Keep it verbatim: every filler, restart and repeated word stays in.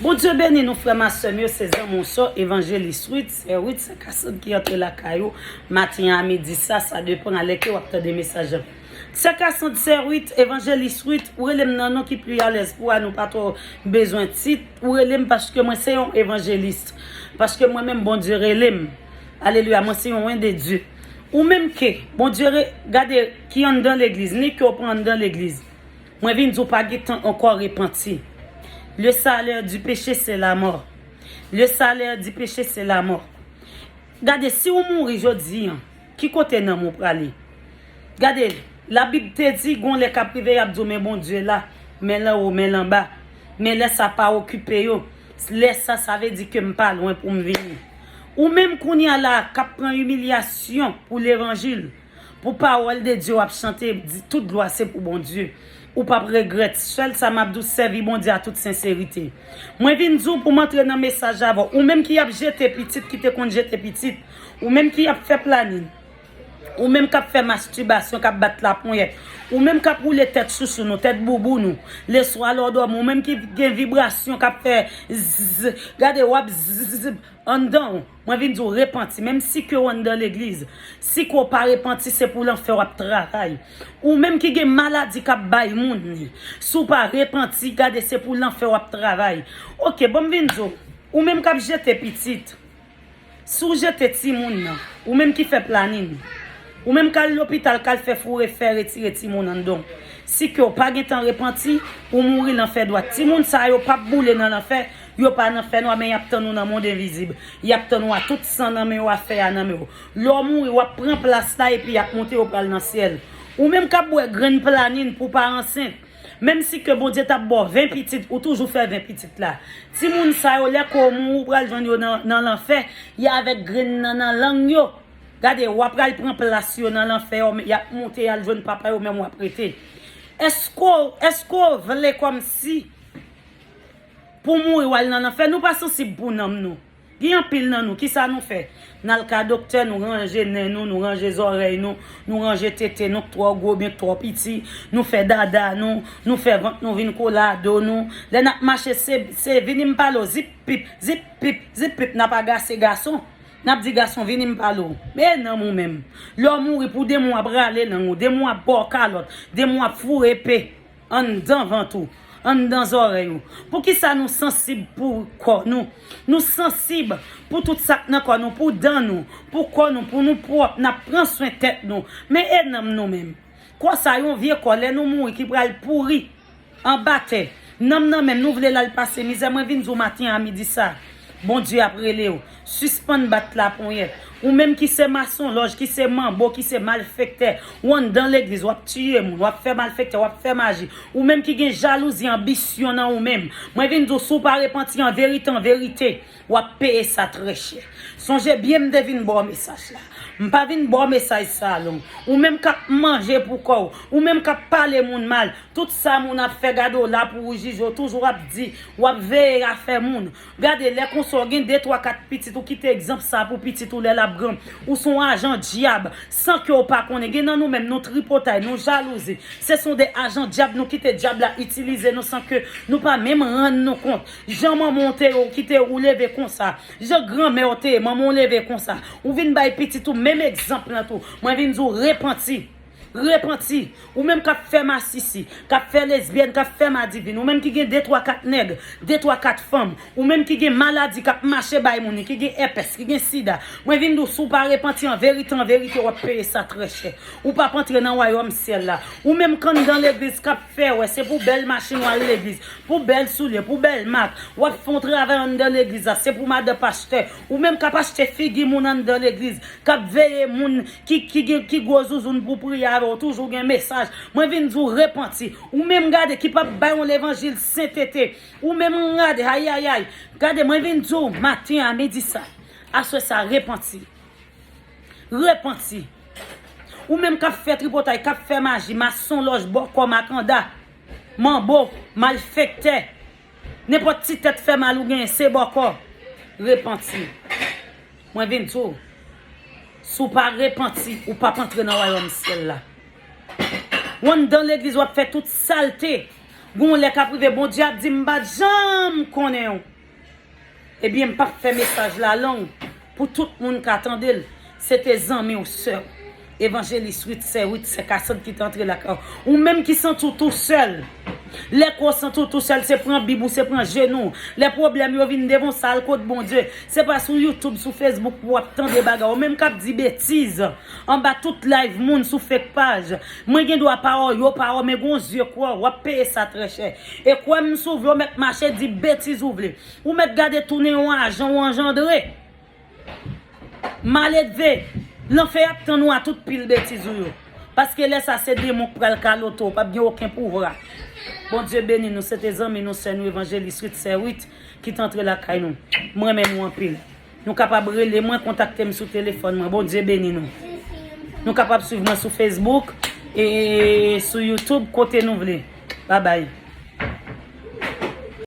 Bondye beni nou, frè m ak sè m yo, se zanmi w sè Evanjelis Wit, sè Wit, sè Kasand ki antre lakay ou maten a midi sa, sa depann a lè ke w ap tande mesaj la. Sè Kasand, sè Wit, Evanjelis Wit, ou rele m nan non ki pli alèz pou a, nou pa twò bezwen tit, ou rele m paske mwen se yon evanjelis, paske mwen menm Bondye rele m. Aleluya, mwen se yon wen de Dye. Ou menm ke Bondye re, gade ki anndan legliz, ni ke w pran anndan legliz. Mwen vin di w pa gen tan ankò repanti. Le salaire du péché, c'est la mort. Le salaire du péché, c'est la mort. Gade, si w mouri jodi an, ki kote nanm ou prale? Gade, Labib te di, gon lè k ap rive, y ap di w, men Bondye la, men l anwo, men l anba. Men lè sa pa okipe yo. Lè sa, sa vle di ke m pa lwen pou m vini. Ou menm kounye a la, k ap pran imilyasyon pou levanjil, pou pawòl de Dye w ap chante, di, tout glwa se pou Bondye. Ou p ap regrèt. Sèl sa m ap di w, sèvi Bondye a tout senserite. Mwen vin di w pou m antre nan mesaj avè w. Ou menm ki ap jete pitit, ki te konn jete pitit. Ou menm ki ap fè planin. Ou menm k ap fè mastibasyon, k ap bat laponyèt. Ou menm k ap woule tèt sousou nou, tèt boubou nou. Leswa lè w dòmi, ou menm ki gen vibrasyon k ap fè zzz, gade w ap zzz anndan w. Mwen vin di w repanti, menm si ke w anndan legliz. Si ke w pa repanti, se pou lanfè w ap travay. Ou menm ki gen maladi k ap bay moun li. Si w pa repanti, gade se pou lanfè w ap travay. Oke, bon m vin di w. Ou menm k ap jete pitit. Si w jete timoun nan, ou menm ki fè planin, ou menm k al lopital, k al fè foure fè retire timoun anndan w. Si ke w pa gen tan repanti, ou mouri lanfè dwat. Timoun sa yo p ap boule nan lanfè, yo pa nan fènwa, men y ap tann ou nan mond envizib. Y ap tann ou a tout san nan men yo, afè a nan men yo. Lè w mouri, w ap pran plas la epi y ap monte, yo pral nan syèl. Ou menm k ap bwè grenn planin pou w pa ansent, menm si ke Bondye t ap ba w ven pitit, ou toujou fè ven pitit la. Timoun sa yo, lè kò w mouri, ou pral jwenn yo nan, nan lanfè, y avèk grenn nan nan lang yo. Gade, w ap pral pran plas yo nan lanfè, y ap monte, y al jwenn papa yo, menm w ap rete. Èske w, èske w vle kòmsi pou mouri w al nan lanfè? Nou pa sansib pou nanm nou. Gen anpil nan nou, kisa nou fè? N al ka doktè, nou ranje nen nou, nou ranje zòrèy nou, nou ranje tete nou k twò gwo oubyen k twò piti, nou fè dada nou, nou fè vant nou vin kola do nou. Lè n ap mache, se, se vini m pale w, zip pip, zip pip, zip pip, n ap agase gason. N ap di gason, vini m pale w. Men nanm ou menm. Lè w mouri, pou demon ap rale lang ou, demon ap ba w kalòt, demon ap foure epe anndan vant ou, anndan zòrèy ou. Poukisa nou sansib pou kò nou? Nou sansib pou tout sa k nan kò nou, pou dan nou, pou kò nou, pou nou pwòp, n ap pran swen tèt nou. Men e nanm nou menm? Kò sa yon vye kò, lè nou mouri, ki pral pouri anba tè. Nanm nan menm, nou vle l al pase mizè. Mwen vin di w maten a midi sa, Bondye ap rele w. Sispann bat laponyèt. Ou menm ki se masonlòj, ki se manbo, ki se malfektè, ou anndan legliz, w ap tiye moun, w ap fè malfektè, w ap fè maji. Ou menm ki gen jalouzi, anbisyon nan ou menm. Mwen vin di w, si w pa repanti an verite, an verite, w ap peye sa trè chè. Sonje byen, m te vin ba w mesaj la. M pa vin ba w mesaj sa long. Ou menm k ap manje pou kò w, ou menm k ap pale moun mal, tout sa moun ap fè, gade w la pou w jije, w toujou ap di, w ap veye afè moun. Gade, lè konsa w gen de, twa, kat pitit, ou kite egzanp sa pou pitit ou lè l ap gran. Ou se yon ajan dyab, san ke w pa konnen. Gen nan nou menm, nou tripotay, nou jalouzi. Se son de ajan dyab, nou kite dyab la itilize nou san ke nou pa menm rann nou kont. Jan manman w te ye, w kite ou leve konsa. Jan granmè w te ye, manman w leve konsa. Ou vin bay pitit ou menm egzanp lan tou. Mwen vin di w repanti. Repanti. Ou menm k ap fè masisi, k ap fè lesbyèn, k ap fè madivin. Ou menm ki gen de, twa, kat nèg, de, twa, kat fanm. Ou menm ki gen maladi k ap mache bay moun, ki gen èpès, ki gen sida. Mwen vin di w, si w pa repanti, an verite, an verite, w ap peye sa trè chè. Ou p ap antre nan wayòm syèl la. Ou menm k anndan legliz k ap fè wè, se pou bèl machin w al legliz, pou bèl soulye, pou bèl mak. W ap fè yon travay anndan legliz la, se pou madan pastè. Ou menm k ap achte figi moun anndan legliz, k ap veye moun ki, ki gen, ki gwo zouzoun pou priye avè w, toujou gen mesaj. Mwen vin di w repanti. Ou menm gade ki p ap bay yon levanjil sentete. Ou menm gade, ayayay. Gade, mwen vin di w maten a midi sa. Aswè sa, repanti. Repanti. Ou menm k ap fè tripotay, k ap fè maji, masonlòj, bòkò, makanda, manbo, malfektè, nenpòt ti tèt fè mal ou genyen, se bòkò. Repanti. Mwen vin di w, si w pa repanti, ou p ap antre nan wayòm syèl la. Ou anndan legliz, w ap fè tout salte. Gon lè k ap rive, Bondye ap di m pa t janm konnen w. Ebyen, m p ap fè mesaj la long pou tout moun ka tande l. Se te zanmi w, sè w, evanjelis Wit, sè Wit, sè Kasant ki te antre lakay w. Ou menm ki santi w tousèl. Lè ke w santi w tousèl, se pran Bib ou, se pran jenou. Lè pwoblèm yo vin devan w, sa al kot Bondye. Se pa sou YouTube, sou Facebook pou w ap tande bagay. Ou menm k ap di betiz anba tout live moun sou fake paj. Mwen gen dwa pa wè w, yo pa wè w, men gon zye k wè w, w ap peye sa trè chè. E kwè m, si w vle, w mèt mache di betiz ou vle. Ou mèt gade tounen yon ajan ou anjandre. Maledve, lanfè ap tann ou a tout pil betiz ou yo. Paske lè sa se demon k pral kalote w, p ap gen okenn pouvwa. Bondye beni nou, se te zanmi nou, sè nou, evanjelis Wit, sè Wit, ki t antre lakay nou. M renmen nou anpil. Nou kapab rele mwen, kontakte m sou telefòn mwen. Bondye beni nou. Nou kapab swiv mwen sou Facebook e sou YouTube, kote nou vle. Babay.